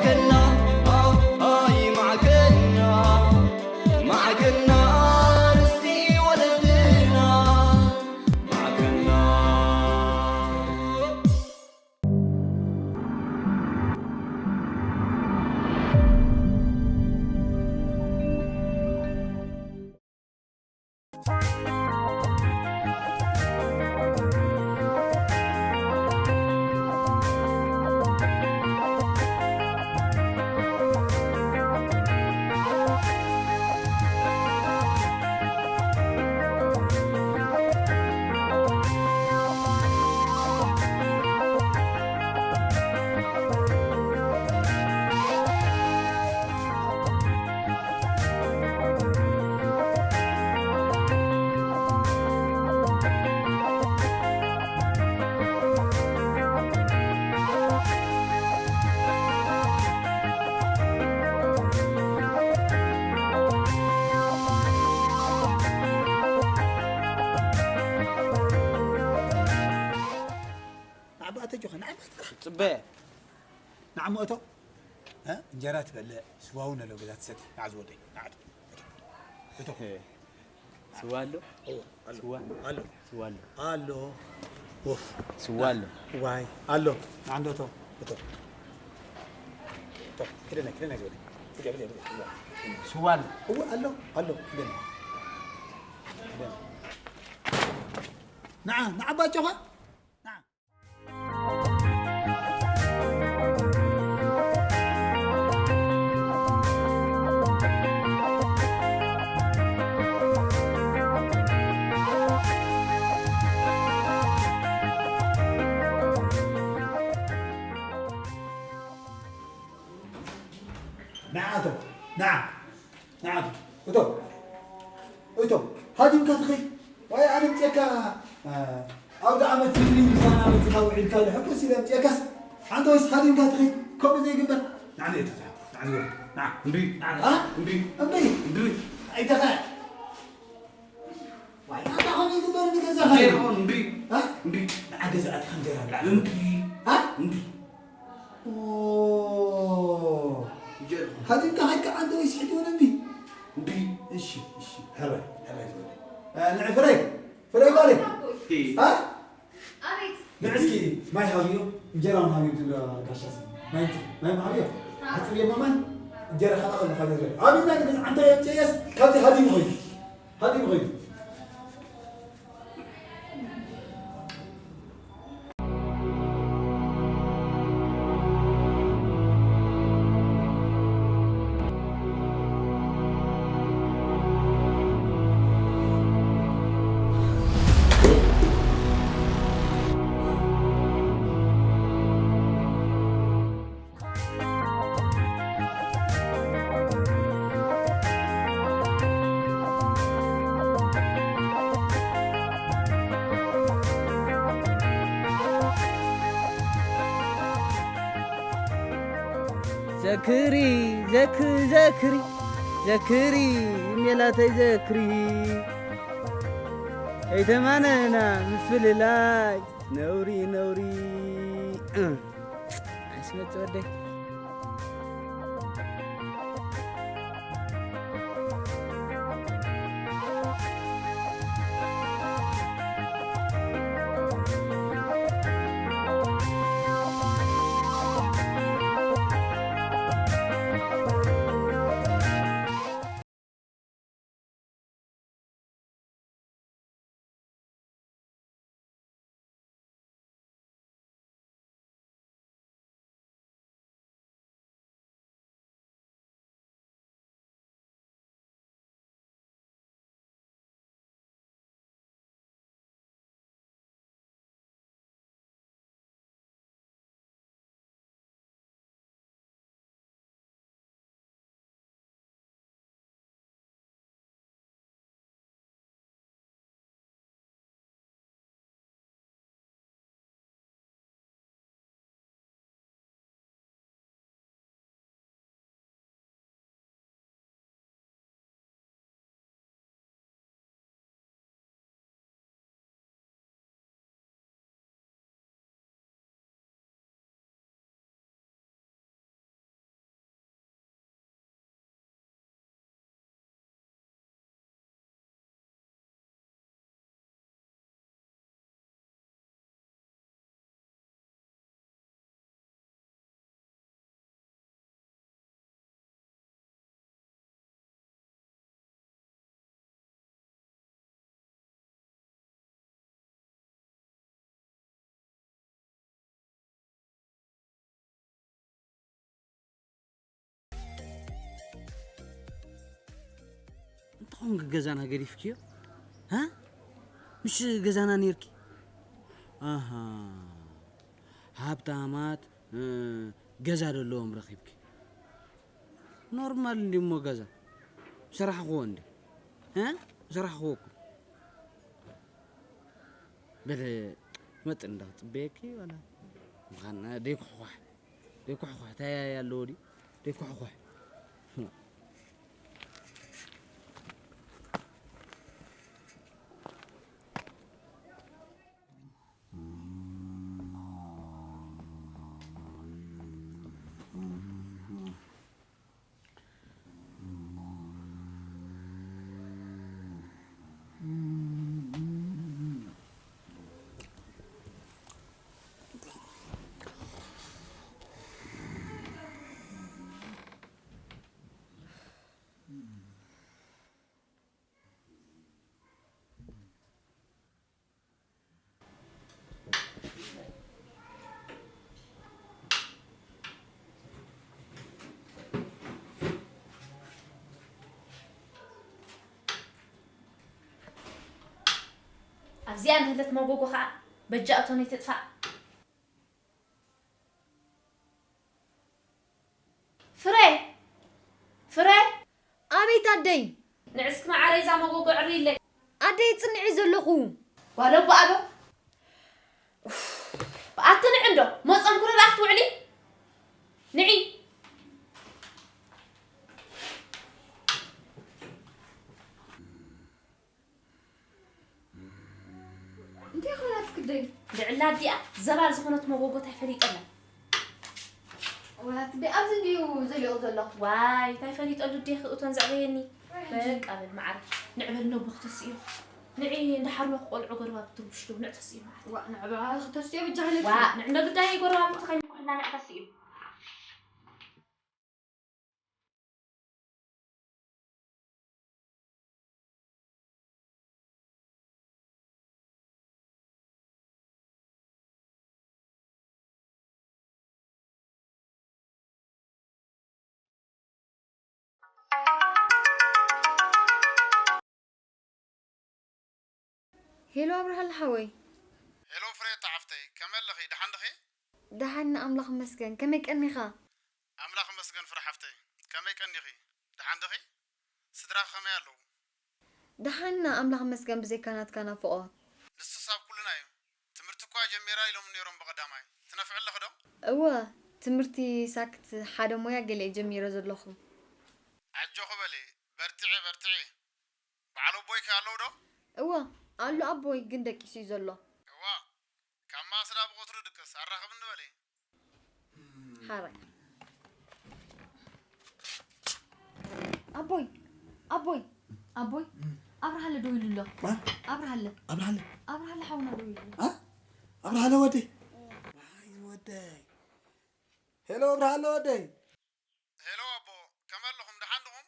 ማዕከና፣ ኣይ ማዕከና፣ ማዕከና ርስቲ ወለድና፣ ማዕከና። ንዓባ ኣተጆኻ፣ ንዓባ ኣተጆኻ። ጽበ። ንዓሞ እቶ። እ? እንጀራ ትበልዕ፣ ስዋ እውን ኣሎ ገዛ ትሰቲ። ንዓ ዝወደይ፣ ንዓ እቶ። እቶ። እቶ። ስዋ ኣሎ? እዎ፣ ኣሎ። ስዋ? ኣሎ። ስዋ ኣሎ። ኣሎ። ወፍ። ስዋ ኣሎ። ዋይ፣ ኣሎ። ንዓ እንዶ እቶ። እቶ። እቶ። ክደነ፣ ክደነ ዝወደይ። ብጃ፣ ብጃ፣ ብጃ፣ ብጃ። ስዋ ኣሎ። እዎ፣ ኣሎ፣ ኣሎ። ክደነ። ክደነ። ንዓ፣ ንዓባ ኣጆኻ። ንዓ። ንዓ እቶ፣ ንዓ። ንዓ እቶ፣ እቶ፣ ሃዲምካ ትኸይድ። ዋይ፣ ኣነ ምጽኤካ፣ እ፣ ኣውደ ዓመት ህዝቢ ምሳና መጺኻ ውዒልካ ኢለ ሕጉስ ኢለ ምጽኤካስ፣ ሓንቲ ወይስ ሃዲምካ ትኸይድ? ከምኡ ዘይግበር። ንዓ እቶ፣ ንዓ ዝወርድ። ንዓ፣ እንድሪ፣ ንዓ፣ ኣ? እንድሪ፣ እንድሪ። እንድሪ። ኣይተኸ። ዋይ፣ ኣታ ኸመይ ይግበር ንገዛኻ? ዜሮ፣ እንድሪ። ኣ? እንድሪ። ንዓ ገዛ ኣትኻ እንጀራ ብላዕ። እንድሪ። ኣ? እንድሪ። ኦ፣ ይገርም። ሃዲምካ ከይድካ ዓንተ ወይ ስሒት ይሆን እንዲ? እንዲ? እሺ፣ እሺ። ሕራይ፣ ሕራይ ዝበለ። እ፣ ንዒ ፍረይ፣ ፍረይ ጓለይ። እ? አ? ኣቤት። ንዒ እስኪ ማይ ሃብዮ፣ እንጀራ ውን ሃብዮ ትብሎ ጋሻ ሰብ። ማይ እንት-፣ ማይ ውን ሃብዮ። ሓጽብ እየ ማማይ፣ እንጀራ ከኣ ከለኻ ገዝበል። ኣቢና ንገዝ ዓንተ የምጽእየስ፣ ካብዚ ሃዲሙ ኸይዱ። ሃዲሙ ኸይዱ። ዘክሪ፣ ዘክ-፣ ዘክሪ፣ ዘክሪ፣ ሜላተይ ዘክሪ። ኣይተማነና ምፍልላይ። ነውሪ፣ ነውሪ። እ። ኣይስመጽ ወደይ። እሞ ገዛና ገዲፍክዮ? ሃ? ምሽ ገዛና ኔርኪ? ኣሃ። ሃብታማት፣ እ፣ ገዛ ዘለዎም ረኺብኪ። ኖርማል እንዲ እሞ ገዛ። ሰራሕኽዎ እንዲ። ሃ? ሰራሕኽዎ እኮ። በለ፣ መጥ እንዳ ክጽበየኪ ዋላ። ምዃን ደይኩሕኳሕ። ደይኩሕኳሕ። ታያይ ኣለዎ ድዩ? ደይኩሕኳሕ። ኣብዚኣ ንህለት መጎጎ ኸኣ በጃ እቶነይ ትጥፋእ። ፍረ! ፍረ! ኣቤት ኣደይ! ንዕስኪ መዓረይ እዛ መጎጎ ዕርይለይ። ኣደይ ጽንዒ ዘለኹ። ጓል ኣቦ ኣዶ። ኣቲ ንዒ እንዶ፣ መጸም ኩሉ ደኣ ክትውዕሊ። ንዒ። እንታይ ኾናት ክደይ? ልዕላ ኣዲኣ ዘባል ዝኾነት መጎጎ ታይ ፈሊጠላ? ወላ ትደይ ኣብዚ እንድዩ ዘሊቑ ዘሎ። ዋይ፣ ታይ ፈሊጠሉ ዴኺ እቶን ዘዕበየኒ? በቃ በል መዓር፣ ንዕበል ነቦ ክተስእዮ። ንዒ እንዳ ሓርመኹ ቆልዑ ጎረባብቲ ትርብሽሉ፣ ንዕ ተስእዮ መዓር። ዋ፣ ንዕበል ክተስእዮ ብጃ ህለት። ዋ፣ ንዕ እንደ ግዳይ ጎረባብቲ ከይምኩሕና ንዕ ተስእዮ። ሄሎ ኣብርሃለ ሓወይ። ሄሎ ፍሬታ ሓፍተይ፣ ከመይ ኣለኺ? ደሓን ዲኺ? ደሓን ንኣምላኽ ይመስገን። ከመይ ቀኒኻ? ኣምላኽ ይመስገን ፍረ ሓፍተይ። ከመይ ቀኒኺ? ደሓን ዲኺ? ስድራኺ ከመይ ኣለዉ? ደሓን ኢና ኣምላኽ ይመስገን ብዘይካ ናትካ ናፍቖት። ንሱስ ኣብ ኩልና እዩ። ትምህርቲ እኳ ጀሚራ ኢሎም ነይሮም ብቐዳማይ። ትነፍዒ ኣለኺ ዶ? እወ፣ ትምህርቲ ሳክት ሓደ ሞያ ገለ እየ ጀሚረ ዘለኹ። ኣጆኺ በሊ፣ በርትዒ፣ በርትዒ። በዓል ኣቦይ ከ ኣለዉ ዶ? እወ፣ ኣሎ ኣቦይ ግን ደቂሱ እዩ ዘሎ። እዋ፣ ካብ ማስዳ ብቐትሩ ድቅስ፣ ኣራኽብኒ በሊ። ሓራይ። ኣቦይ፣ ኣቦይ፣ ኣቦይ፣ ኣብርሃለ ደው ኢሉ ኣሎ። ማ? ኣብርሃለ። ኣብርሃለ? ኣብርሃለ ሓውና ደው ኢሉ ኣሎ። አ? ኣብርሃለ ወደይ? ዋይ ወደይ። ሄሎ ኣብርሃለ ወደይ። ሄሎ ኣቦ፣ ከመይ ኣለኹም? ደሓን ድኹም?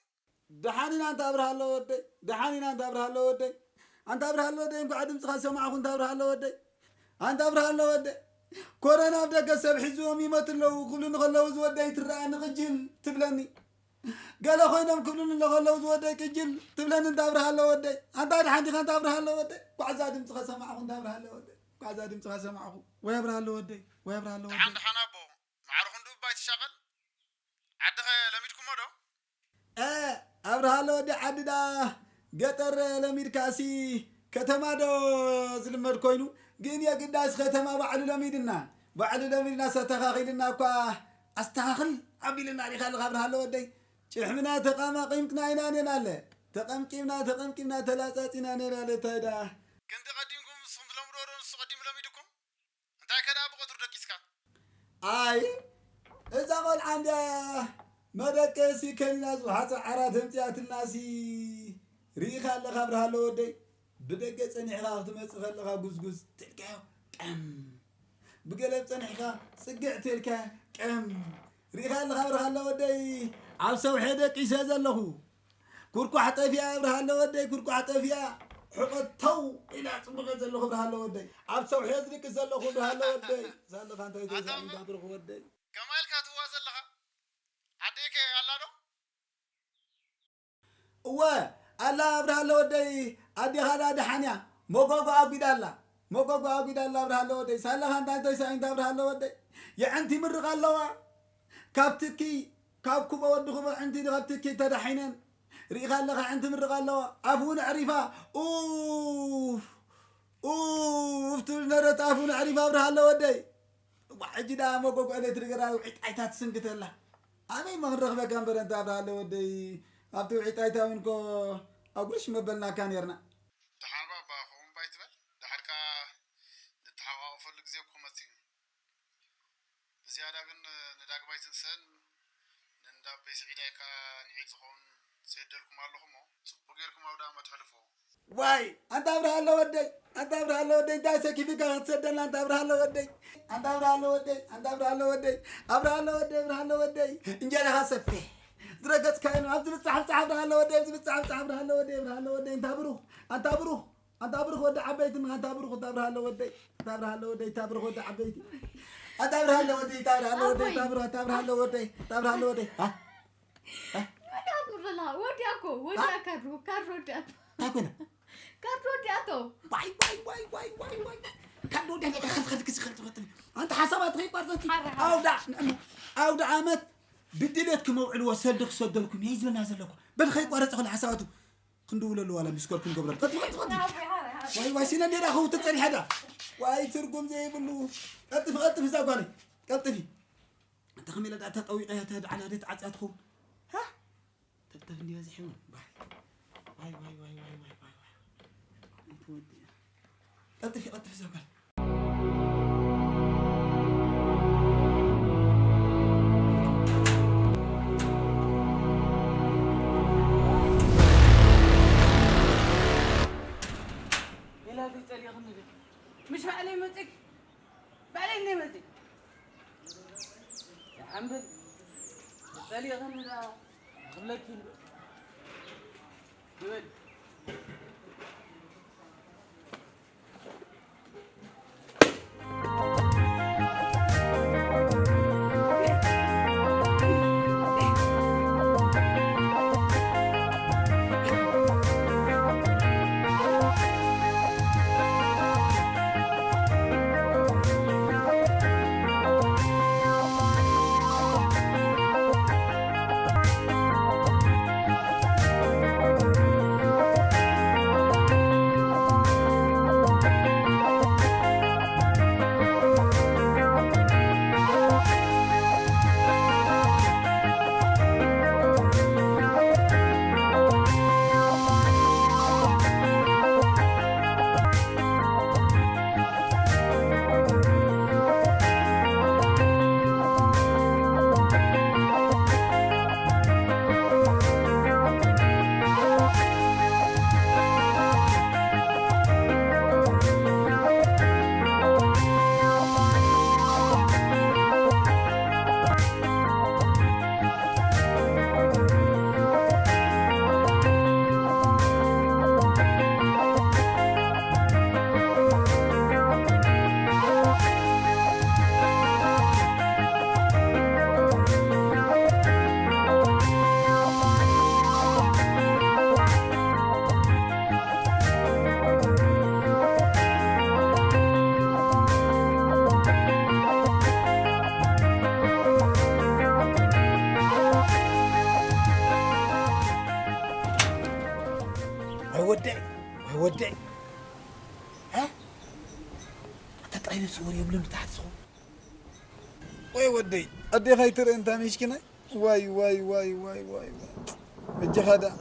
ደሓን ኢና፣ ኣንታ ኣብርሃለ ወደይ። ደሓን ኢና፣ ኣንታ ኣብርሃለ ወደይ። ኣንታ ኣብርሃለ ወደይ፣ እንኳዕ ድምፅኻ ዝሰማዕኹ፣ ኣንታ ኣብርሃለ ወደይ። ኣንታ ኣብርሃለ ወደይ። ኮረና ኣብ ደገ ሰብ ሒዝዎም ይመቱ ኣለዉ ክብሉ ንኸለዉ ዝወደይ ትረኣኒ ቅጅል ትብለኒ። ገለ ኮይኖም ክብሉኒ ከለዉ ዝወደይ ቅጅል ትብለኒ፣ ኣንታ ኣብርሃለ ወደይ። ኣንታ ደሓን ዲኻ፣ ኣንታ ኣብርሃለ ወደይ? እንኳዕ እዛ ድምፅኻ ሰማዕኹ፣ ኣንታ ኣብርሃለ ወደይ። እንኳዕ እዛ ድምፅኻ ሰማዕኹ። ወይ ኣብርሃለ ወደይ፣ ወይ ኣብርሃለ ወደይ። ደሓን ደሓን ኣቦ። ማዕረ ክንድኡ እባ ኣይትሻቐል። ዓድኸ ለሚድኩሞ ዶ? እ፣ ኣብርሃለ ወዲ ዓዲ ደኣ ገጠር ለሚድካሲ ከተማ ዶ ዝልመድ ኮይኑ? ግን የግዳስ ከተማ ባዕሉ ለሚድና፣ ባዕሉ ለሚድና፣ ኣስተኻኺልና እኳ ኣስተኻኽል ኣቢልና ዲኻ ኣለኻ ኣብርሃለ ወደይ? ጭሕምና ተቓማቒምና ኢና ኔናለ። ተቐምቂምና፣ ተቐምቂምና፣ ተላጻጺና ኔናለ። እንታይ ደኣ? ክንዲ ቀዲምኩም ንስኹም ትለምድዎ ዶ ንሱ ቀዲሙ ለሚድኩም? እንታይ ከ ደኣ ብቐትሩ ደቂስካ? ኣይ፣ እዛ ቖልዓ እንድያ መደቀሲ ከኒና ዝውሓፀ ዓራት ኣምፂኣትልናሲ ርኢኻ ኣለኻ ኣብርሃለ ወደይ። ብደገ ፀኒሕኻ ክትመፅእ ከለኻ ጉዝጉዝ ትልካዮ ቀም። ብገለብ ፀኒሕካ ፅግዕ ትልካ ቀም። ርኢኻ ኣለኻ ኣብርሃለ ወደይ፣ ኣብ ሰውሐ ደቂሰ ዘለኹ። ኩርኳሕ ጠፊኣ ኣብርሃለ ወደይ፣ ኩርኳሕ ጠፊኣ። ሕቆት ተው ኢላ ጽቡቕ እየ ዘለኹ ኣብርሃለ ወደይ። ኣብ ሰውሒ ዝድቅስ ዘለኹ ኣብርሃለ ወደይ። ሳለኻ እንታይ ኣታ ተዛሪብካ እሞ ብርኹ ወደይ? ከማይ ኢልካ ትዋ ዘለኻ? ዓደይ ከ ኣላ ዶ? እወ፣ ኣላ ኣብርሃለ ወደይ፣ ኣዴኻ ደኣ ደሓን እያ። መጎጎ ኣጒዳ ኣላ። መጎጎ ኣጒዳ ኣላ ኣብርሃለ ወደይ። ሳላኻ እንታይ እንታይ ሳይ እንታይ ኣብርሃለ ወደይ። የዕንቲ ይምርቕ ኣለዋ። ካብ ትኪ፣ ካብ ኩቦ ወዲ ኩቦ ዕንቲ ካብ ትኪ ተዳሒነን። ርኢኻ ኣለኻ ዕንቲ ምርቕ ኣለዋ። ኣፍ እውን ኣዕሪፋ። ኡፍ፣ ኡፍ ትብል ነበረት ኣፍ እውን ኣዕሪፋ ኣብርሃለ ወደይ። እዋ፣ ሕጂ ደኣ መጎጎ ኤሌክትሪክ ራዊ ዒጣይታ ትስንክተላ። ኣበይ እሞ ክንረኽበካ እምበር፣ እንተ ኣብርሃለ ወደይ፣ ኣብቲ ውዒጣይታ እውን እኮ ኣጉሽ መበልናካ ኔርና። ደሓን ባባ፣ ከምኡ እምባ ኣይትበል። ደሓር ከኣ ንተሓቋቆፈሉ ግዜ እኮ መጺኡ። ብዝያዳ ግን ንዳግማይ ትንሳኤን ንእንዳ ኣቦይ ስዒዳይ ከኣ ንዒል ዝኸውን ሰደልኩም ኣለኹ እሞ፣ ጽቡቕ ጌርኩም ኣውደ ኣመት ሕልፎ። ዋይ፣ ኣንታ ኣብርሃለ ወደይ፣ ኣንታ ኣብርሃለ ወደይ፣ እንታይ ሰኪፊካ ክትሰደልና፣ ኣንታ ኣብርሃለ ወደይ፣ ኣንታ ኣብርሃለ ወደይ፣ ኣንታ ኣብርሃለ ወደይ፣ ኣብርሃለ ወደይ፣ ኣብርሃለ ወደይ፣ እንጀራኻ ሰፌ፣ ዝረገጽካዮ ኣብዚ ብጻሕ፣ ብጻሕ ኣብርሃለ ወደይ፣ ኣብዚ ብጻሕ፣ ብጻሕ ኣብርሃለ ወደይ፣ ኣብርሃለ ወደይ፣ ኣንታ ብሩኽ፣ ኣንታ ብሩኽ፣ ኣንታ ብሩኽ ወዲ ዓበይቲ፣ ኣንታ ብሩኽ፣ ኣንታ ኣብርሃለ ወደይ፣ ኣንታ ኣብርሃለ ወደይ፣ ኣንታ ብሩኽ ወዲ ዓበይቲ፣ ኣንታ ኣብርሃለ ወደይ፣ ኣንታ ኣብርሃለ ወደይ፣ ኣንታ ብሩኽ፣ ኣንታ ኣብርሃለ ወደይ፣ ኣንታ ኣብርሃለ ወደይ፣ ኣ? እ? ወዲያ እኮ በላ፣ ወዲያ እኮ፣ ወዲያ እ? ካርዱ፣ ካርዱ ወዲያ። እንታይ ኮይና? ካርዱ ወዲያ እቶ። ዋይ፣ ዋይ፣ ዋይ፣ ዋይ፣ ዋይ፣ ዋይ። ካርዱ ወዲያ፣ ከልቲ፣ ከልቲ፣ ከልቲ፣ ከልቲ፣ ከልቲ። ኣንታ ሓሳባት ከይቋርጸቲ። ሓረ፣ ሓረ። ኣውዳ፣ ኣውዳ ዓመት ብድሌትኩም ኣውዕልዎ፣ ሰልዲ ክሰደልኩም እየ ዝበልና ዘለኩ። በል ከይቋረጸ ከሎ ሓሳባቱ ክንድውለሉ ዋላ ሚስኮል ክንገብረሉ። ቀልጥፊ፣ ቀልጥፊ፣ ቀልጥፊ። ሓረ፣ ሓረ፣ ሓረ። ዋይ፣ ዋይ፣ ሲነ እንዴ ዳኸው ተጸኒሐ ዳ። ዋይ፣ ትርጉም ዘይብሉ። ቀልጥፊ፣ ቀልጥፊ፣ እዛ ጓለይ። ቀልጥፊ። ኣንታ ከመይ ኢላ ደኣ ተጠዊቐያ ተድዓላ ደይ ተዓጽያ ትኸውን? ሃ? ተብተብ እንዲ በዚሕ እውን። ባይ። ዋይ፣ ዋይ፣ ዋይ። ኣይተወድእ። ቀልጥፊ፣ ቀልጥፊ ዘበል። ሜላ ዘይጸሊእኽኒ ዶ? ምሽ ባዕለይ መጺእኪ? ባዕለይ እንደ መጺእ። ሓምብል ጸሊእኽኒ ዳ ክብለኪ እንዶ። ይበል። ወይ ወደይ፣ ወይ ወደይ። እ? ኣታ ጥራይ ነብሲ ወር የብሉን ብታሕቲ ዝኾ። ወይ ወደይ፣ ኣዴኻ ኣይትርእን እታ ሚስኪናይ። ዋይ፣ ዋይ፣ ዋይ፣ ዋይ፣ ዋይ፣ ዋይ። እጅኻ ደኣ፣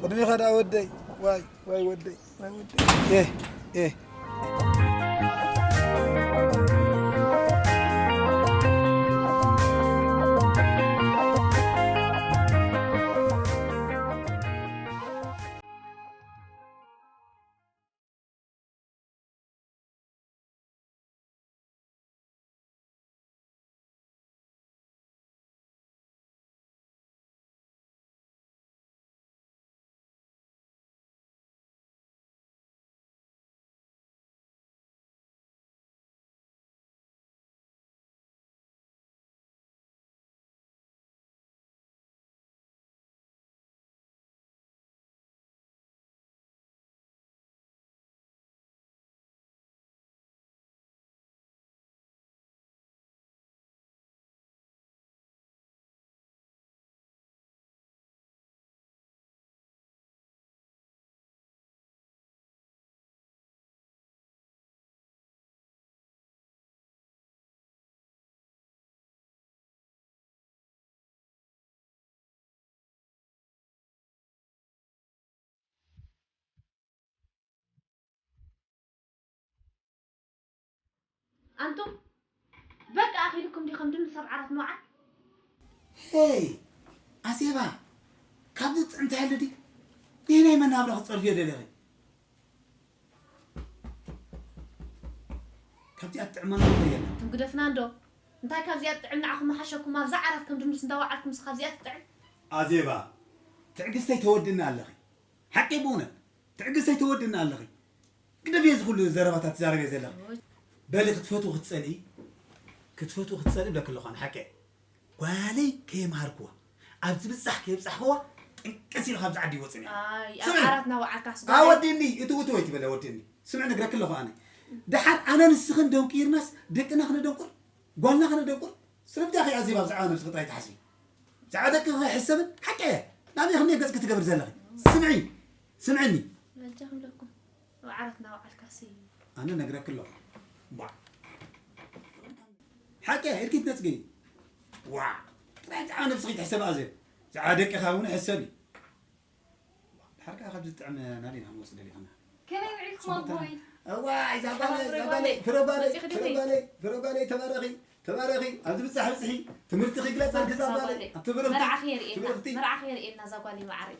ቅድሜኻ ደኣ ወደይ። ዋይ፣ ዋይ ወደይ፣ ዋይ ወደይ። ኤህ፣ ኤህ። ኣንቱም በቃ ኣኺልኩም ዲኹም ድንስ ኣብ ዓራት ምውዓል? ሄይ ኣዜባ፣ ካብዚ ጥዕምቲ ሓይሊ ድዩ ናይ መናብራ ክትጸርፍዮ ደለኺ? ካብዚኣ ትጥዕመና እኮ የለን። ኣንቱም ግደፍና እንዶ። እንታይ ካብዚኣ ትጥዕም ንዓኹም ምሓሸኩም፣ ኣብዛ ዓራት ከም ድንስ እንዳወዓልኩምስ ካብዚኣ ትጥዕም? ኣዜባ፣ ትዕግስተይ ተወድኒ ኣለኺ። ሓቂ ብእውነት ትዕግስተይ ተወድኒ ኣለኺ። ግደፍዮ እዚ ኩሉ ዘረባታት ትዛረብዮ ዘለኺ። በሊ ክትፈትዉ ክትጸልኢ፣ ክትፈትዉ ክትጸልኢ ብለኪ ኣለኹ ኣነ ሓቂ። ጓለይ ከየምሃርክዋ፣ ኣብ ዝብጻሕ ከየብጻሕክዋ ጥንቅስ ኢሉ ካብዚ ዓዲ ይወጽእ ነይሩ። ኣይ፣ ኣብ ስምዒ። ዓራት እናወዓልካ ኣስጓ-፣ ኣወዲኒ፣ እትውትው ኣይትበለ፣ ኣወዲኒ። ስምዒ ነግረኪ ኣለኹ ኣነ። ደሓር ኣነ ንስኽን ደንቁርናስ ደቅና ክነደንቁር፣ ጓልና ክነደንቁር። ስለምንታይ ኢኺ ኣዜባ ብዛዕባ ነብስኺ ጥራይ ትሓስቢ? ብዛዕባ ደቅኺ ኣይሕሰብን? ሓቂ እየ። ናበይ ክንደይ ገጽኪ ትገብሪ ዘለኺ? ስምዒ፣ ስምዕኒ። በጃኹም ለኩም። ኣብ ዓራት እናወዓልካሲ። ኣነ ነግረኪ ኣለኹ። ቧዕ። ሓቂ እየ፣ ኢድኪ ትነጽጊ። ዋዕ። ጥራይ ብዛዕባ ነብስኺ ትሕሰቢ ኣዜብ። ብዛዕባ ደቅኻ እውን ሕሰቢ። ድሓር ከኣ ካብ ዝጥዕም ናበይ ኢና ክንወስድ ደሊኽና? ከመይ ውዒልኩም ኣቦይ? እዋይ፣ እዛ ጓለይ፣ እዛ ጓለይ፣ ፍረ ጓለይ፣ መጺኺ ፍረ ዲኺ? ጓለይ፣ ፍረ ጓለይ፣ ተባረኺ፣ ተባረኺ። ኣብ ዝብጻሕ ብጽሒ፣ ትምህርትኺ ይግለጸልኪ፣ እዛ እዛ ጓለይ። ጓለይ። ኣብቲ ብርኽቲ፣ መርዓኺ የርእየና፣ ትምህርቲ። መርዓኺ የርእየና፣ እዛ ጓለይ መዓረይ።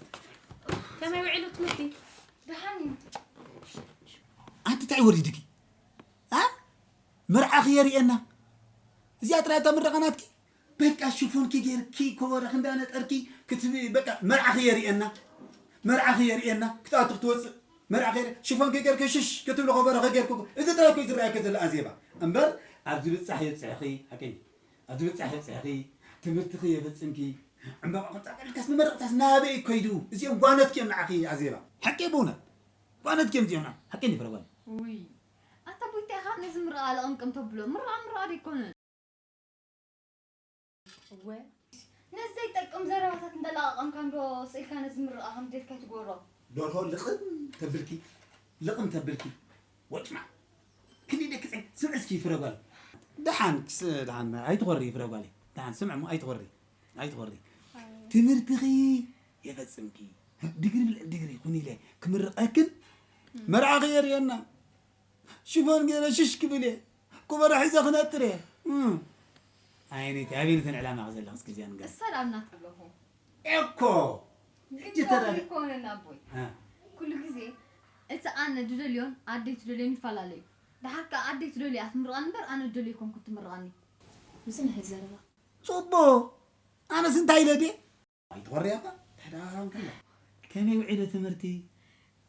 ከመይ ውዒሉ ትምህርቲ? ደሓን እዩ። ኣንቲ እንታይ ወሪድኪ? ኣ? መርዓኺ የርእየና። እዚኣ ጥራይ እታ ምረቓ ናትኪ? በቃ ሽፎንኪ ጌርኪ፣ ኮቦረኺ እንዳነጠርኪ ክትብ-፣ በቃ መርዓኺ የርእየና። መርዓኺ የርእየና። ክትኣቱ ክትወጽእ። መርዓኺ የርእየ-፣ ሽፎንኪ ጌርኪ ሽሽ ክትብሊ ኮቦረኺ ጌርኪ። እዚ ጥራይ እኮ እዩ ዝረኣየኪ ዘሎ ኣዜባ። እምበር ኣብዚ ብጻሕ የብጽሕኺ፣ ሓቀኛ። ኣብዚ ብጻሕ የብጽሕኺ፣ ትምህርትኺ የፈጽምኪ። ዕምባባ ቅርጻ ቅርጽ መመረቕታስ ናበይ ከይዱ? እዚኦም ጓኖትኪ እዮም ንዓኺ ኣዜባ። ሓቂ ብእውነት። ጓኖትኪ እዮም እዚኦም ንዓ-፣ ሓቂ እንዲ ፍረ ጓል። ውይ፣ ኣታ ቦይታ ኢኻ ነዚ ምርቓ ለቐምቅም ተብሎ። ምርቓ ምርቓ ዶ ኣይኮነን? እወ። ነዚ ዘይጠቅም ዘረባታት እንዳለቓቐምካ እንዶ ስኢልካ ነዚ ምርቓ ከም ድሌትካ ትጎሮ። ደርሆ ልቕም ተብልኪ፣ ልቕም ተብልኪ። ወጭማ። ክንደይ ደቂ ጽ-፣ ስምዒ እስኪ ፍረ ጓል። ደሓን ክስ-፣ ደሓን ኣይትኾሪ ፍረ ጓል። ደሓን ስምዒ እሞ ኣይትኾሪ። ኣይትኾሪ። ኣይ። ትምህርትኺ የፈጽምኪ። ድግሪ ብልዕሊ ድግሪ ኩን ኢለ ክምርቐክን መርዓኺ የርእየና። ሽፎን ገይረ ሽሽ ክብል እየ። ኩበራ ሒዘ ክነጥር እየ። እም። ኣይነይቲ፣ ኣበይነተን ዕላማኺ ዘለኺ እስኪ እዚኣ ንገር። እሳ ደኣ እናጠለኹ። እኮ። ግን ሕጂ ተረዳ-፣ ይኮነና ኣቦይ። እ። ኩሉ ግዜ እቲ ኣነ ዝደልዮን ኣደይ ትደልዮን ይፈላለ እዩ። ደሓር ከኣ ኣደይ ትደልዮ እያ ትምርቐኒ እምበር ኣነ ዝደልዮ ኣይኮንኩን ትምርቐኒ። እዚ ናይ ዘረባ። ጽቡቕ። ኣነስ እንታይ ኢለ ድየ? ኣይትኾርያ እባ፣ ተደጋጋሚ ከላ። ከመይ ውዒሉ ትምህርቲ?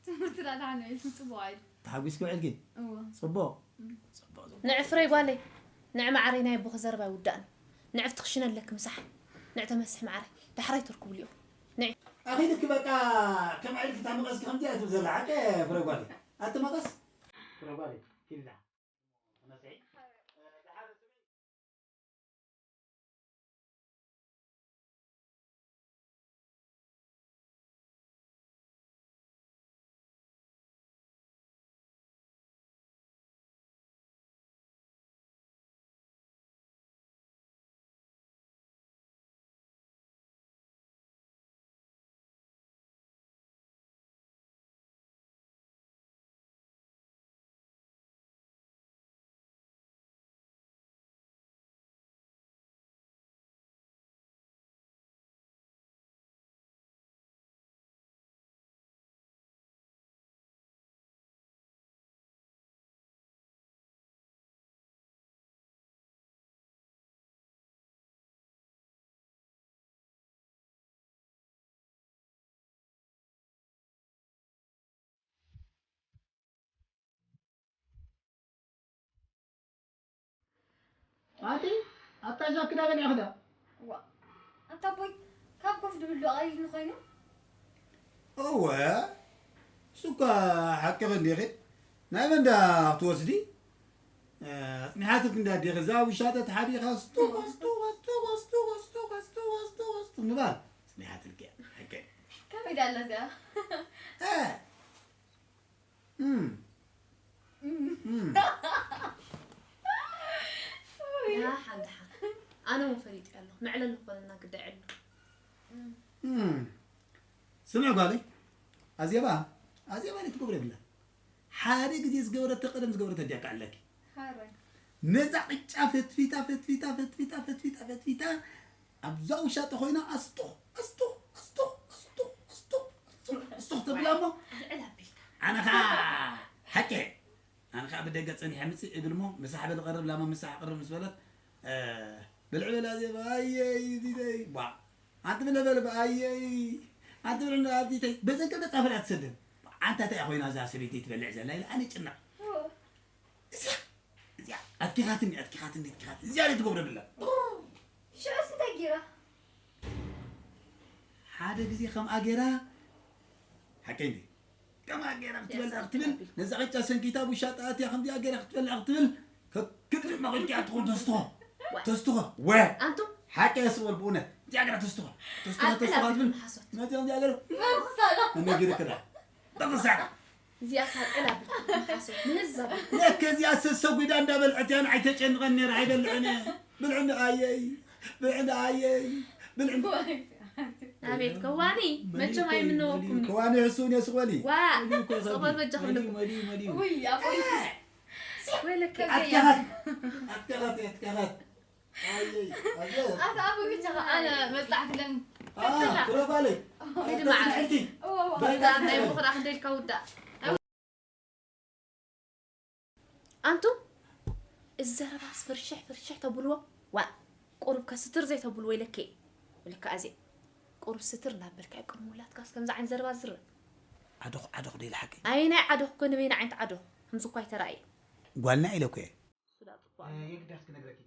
ትምህርቲ ዳኣ ደሓን ውዒልኩም፣ ጽቡቕ ውዒሉ። ተሓጒስኪ ውዒልኪ? እወ። ጽቡቕ። እም። ጽቡቕ፣ ጽቡቕ። ንዒ ፍረይ ጓለይ፣ ንዒ መዓረይ፣ ናይ ኣቦኺ ዘረባ ኣይውዳእን። ንዒ ኣብቲ ክሽነ ኣለኪ ምሳሕ። ንዒ ተመስሒ መዓረይ፣ ዳሕራይ ተርክብሉ ኢኹም። ንዒ። ኣኺ ልክ በቃ ከም ዕልኪ እታ መቐስኪ ከምዚኣ ትብል ዘላ ሓቂ ፍረ ጓለይ። ኣቲ መቐስ? ፍረ ጓለይ፣ ኪዲ ደሓን። ተመስሒ። ኣቲ ኣብታ ጃክ ዳ በሊዕኺ ዶ? ዋ፣ ኣታ ኣቦይ፣ ካብ ኮፍ ድብል ዶ ቀሊል ኮይኑ? እወ፣ እሱ እኳ ሓቅኺ እንዲኺ። ናይ መን ዳ ክትወስዲ? እ፣ ኣጽኒሓትልኪ እንዳ ኣዴኺ፣ እዛ ውሻጠ ተሓቢኻ ስቱቕ፣ ስቱቕ፣ ስቱቕ ምባል ኣጽኒሓትልኪ እያ። ሓቀይ። ከመይ ዳ ኣላ እዚኣ? እ። እም። እም። እም። ደሓን፣ ደሓን። ኣነ እውን ፈሊጠ ኣለኹ። መዕለሊ ክኾነና ግዳይ ዕሉ። እም። ስምዒ ጓለይ፣ ኣዜባ፣ ኣዜባ ነቲ ክብሪ የብላን። ሓደ ግዜ ዝገበረቶ ቀደም ዝገበረቶ ድያ ክኣለኪ። ሓራይ። ነዛ ቅጫ ፈትፊታ ፈትፊታ ፈትፊታ ፈትፊታ ፈትፊታ ኣብዛ ውሻጠ ኮይና ኣስቱኽ ኣስቱኽ ኣስቱኽ ኣስቱኽ ኣስቱኽ ኣስቱኽ ኣስቱኽ ተብላ እሞ ኣነ ኸዓ ሓቂ ኣነ ኸዓ ብደገ ጸኒሐ ምጽእ እብል እሞ ምሳሕ በል ቀርብ ላማ ምሳሕ ቀርብ ምስ በለት ብልዕ በላ ዜባ ኣየይ ዲደይ ቧ ኣንቲ ብለ በል ኣየይ ኣንቲ ብለ ኣዲተይ በዘን ክልተ ጻፈላ ትሰደን ኣንታ እንታይ ኮይና እዛ ሰበይቲ ትበልዕ ዘላ ኢለ ኣነ ጭነቕ እዚኣ እዚኣ ኣትኪኻትኒ ኣትኪኻትኒ ኣትኪኻትኒ እዚኣ ትገብረ ብላ ሽዑስ እንታይ ጌራ ሓደ ግዜ ከምኣ ጌራ ሓቀይ እንዴ ከምኣ ጌራ ክትበልዕ ክትብል ነዛ ቅጫ ሰንኪታ ውሻጣ ኣትያ ከምዚኣ ጌራ ክትበልዕ ክትብል ከክድሪ መቒልኪ ኣትኹን ተስትኾ ተስትኾ ወ ኣንቱም ሓቂ የስወል ብእውነት እዚኣ ጌራ ተስትኾ ተስትኾ ተስትኾ ትብል መፂኦም እዚኣ ጌራ ነጊርክዳ በቕሳዳ እዚኣ ሳጥዕላ ብልክሓሶ ንህዝብ ለከ እዚኣ ሰሰጉዳ እንዳበልዐት እያ ንዓይ ተጨንቐን ነይራ ኣይበልዕን እየ ብልዕኒ ኣየይ ብልዕኒ ኣየይ ብልዕኒ ኣቤት ከዋኒ መቸም ኣይምነወኩም ከዋኒ ሕሱን የስቆሊ ዋ ጸበል በጃ ክብለኩም ውይ ኣቦይ ወይለከ ኣትከኸት ኣትከኸት ኣትከኸት ኣትከኸት ኣታ ኣቦይ ብቻ ኣነ መጽናዕቲ ለን ትረፋለይ ሕልቲ ናይ ምኽራ ክንደልካ ውዳእ ኣንቱም እዚ ዘረባስ ፍርሽሕ ፍርሽሕ ተብልዎ ዋእ ቁሩብ ከስትር ዘይተብልዎ ኢለኪ እየ ወልካ ኣዜ ቁሩብ ስትር እናበልካ እዩ ቅድሚ ውላትካስ ከምዚ ዓይነት ዘረባ ዝርብ ዓዶኽ ዓዶኽ ዶ ኢለ ሓቂ ኣየናይ ዓዶኽ ኮ ንበይና ዓይነት ዓዶኽ ከምዚ እኳ ኣይተራእየ ጓልና ኢለ እኮ እየ የግዳስ ክነግረኪ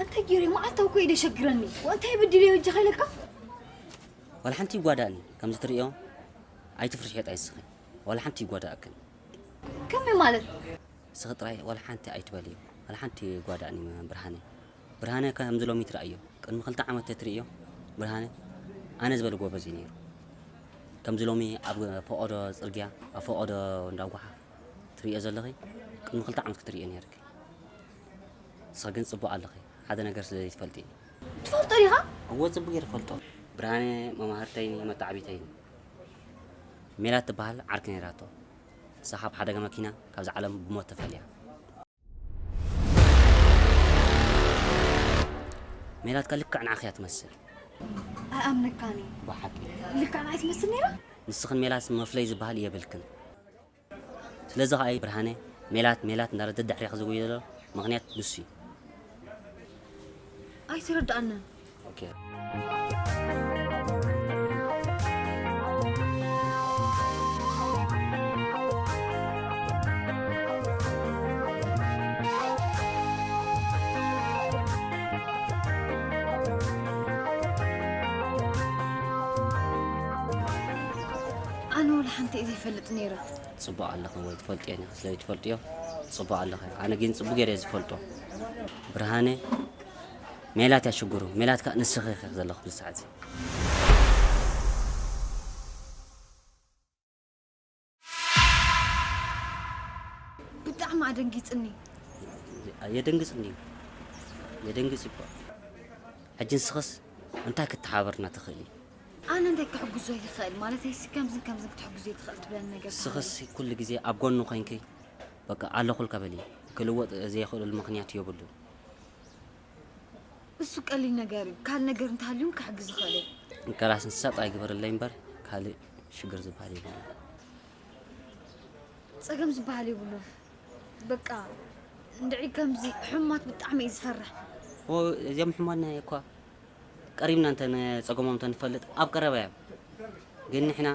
እንታይ ገይረ መዓልታዊ እኮ እዩ ዘሸግረኒ። እንታይ በዲለ በጃኻ ኢለካ? ዋላ ሓንቲ ይጓዳእኒ። ከምዚ ትርእዮ ኣይትፍርሒ ጣይ ንስኺ። ዋላ ሓንቲ ይጓዳእክን። ከመይ ማለት? ንስኺ ጥራይ ዋላ ሓንቲ ኣይትበልዮ። ዋላ ሓንቲ ይጓዳእኒ ብርሃነ። ብርሃነ ከምዚ ሎሚ ትረኣዮ። ቅድሚ ክልተ ዓመት ተትርእዮ ብርሃነ ኣነ ዝበለ ጎበዝ እዩ ነይሩ። ከምዚ ሎሚ ኣብ ፈቐዶ ጽርግያ ኣብ ፈቐዶ እንዳጓሓ ትርእዮ ዘለኺ ቅድሚ ክልተ ዓመት ክትርእዮ ነይርኪ። ንስኺ ግን ጽቡቕ ኣለኺ፣ ሓደ ነገር ስለ ዘይትፈልጢ እዩ። ትፈልጦ ዲኻ? እወ፣ ጽቡቕ ገይረ እፈልጦ። ብርሃነ መማህርተይን መተዓብይተይን። ሜላት ትበሃል ዓርኪ ነይራቶ። ንሳ ካብ ሓደጋ መኪና ካብዛ ዓለም ብሞት ተፈልያ። ሜላት ከ ልክዕ ንዓኺ እያ ትመስል። ኣይኣምነካን እዩ። ብሓቂ ልክዕ ንዓይ ትመስል ነይራ። ንስኽን ሜላት መፍለይ ዝበሃል የብልክን። ስለዚ ኸዓ ብርሃነ ሜላት ሜላት እንዳበለ ደድሕሬኺ ዝጉየ ዘሎ ምኽንያት ንሱ እዩ። ኣይተረድኣንን። ኦኬ። ኣነ ወላ ሓንቲ እየ ዘይፈልጥ ነይረ። ጽቡቕ ኣለኺ ወይ ትፈልጥዮ ኔኺ፣ ስለ ትፈልጥዮ ጽቡቕ ኣለኺ። ኣነ ግን ጽቡቕ ገይረ ዝፈልጦ ብርሃነ ሜላት እያ ሽግሩ። ሜላት ከኣ ንስኺ ኢኺ ዘለኺ ኣብዚ ሰዓት እዚ። ብጣዕሚ ኣደንጊጽኒ። የደንግጽ እንድዩ፣ የደንግጽ እኮ። ሕጂ ንስኽስ እንታይ ክትሓባበርና ትኽእሊ? ኣነ እንታይ ክሕግዞ ይኽእል? ማለተይ ሲ ከምዝን ከምዝን ክትሕግዞ ትኽእል ትብለኒ ነገር ንስኽስ ኩሉ ግዜ ኣብ ጎኑ ኮይንኪ በቃ ኣለኹልካ በሊ። ክልወጥ ዘይኽእለሉ ምኽንያት የብሉን። እሱ ቀሊል ነገር እዩ። ካልእ ነገር እንተሃልዩ ክሕግዝ ይኽእል እየ። ከላስ ንሳጥ ኣይግበረለይ እምበር ካልእ ሽግር ዝበሃል የብሉን። ጸገም ዝበሃል የብሉን። በቃ እንድዒ ከምዚ ሕሙማት ብጣዕሚ እዩ ዝፈርሕ። ኦ፣ እዚኦም ሕሙማት ናይ እኳ ቀሪብና እንተ ጸገሞም እንተ ንፈልጥ ኣብ ቀረባ እዮም። ግን ንሕና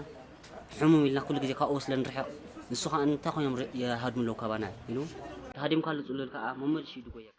ሕሙም ኢልና ኩሉ ግዜ ካብኡ ስለ ንርሕቕ ንሱ ኸኣ እንታይ ኮይኖም ር- ይሃድሙ ኣለዉ ካባና ኢሉ ተሃዲምካ ኣሎ ጽሉል ከኣ መመልሽ እዩ ድጎየካ።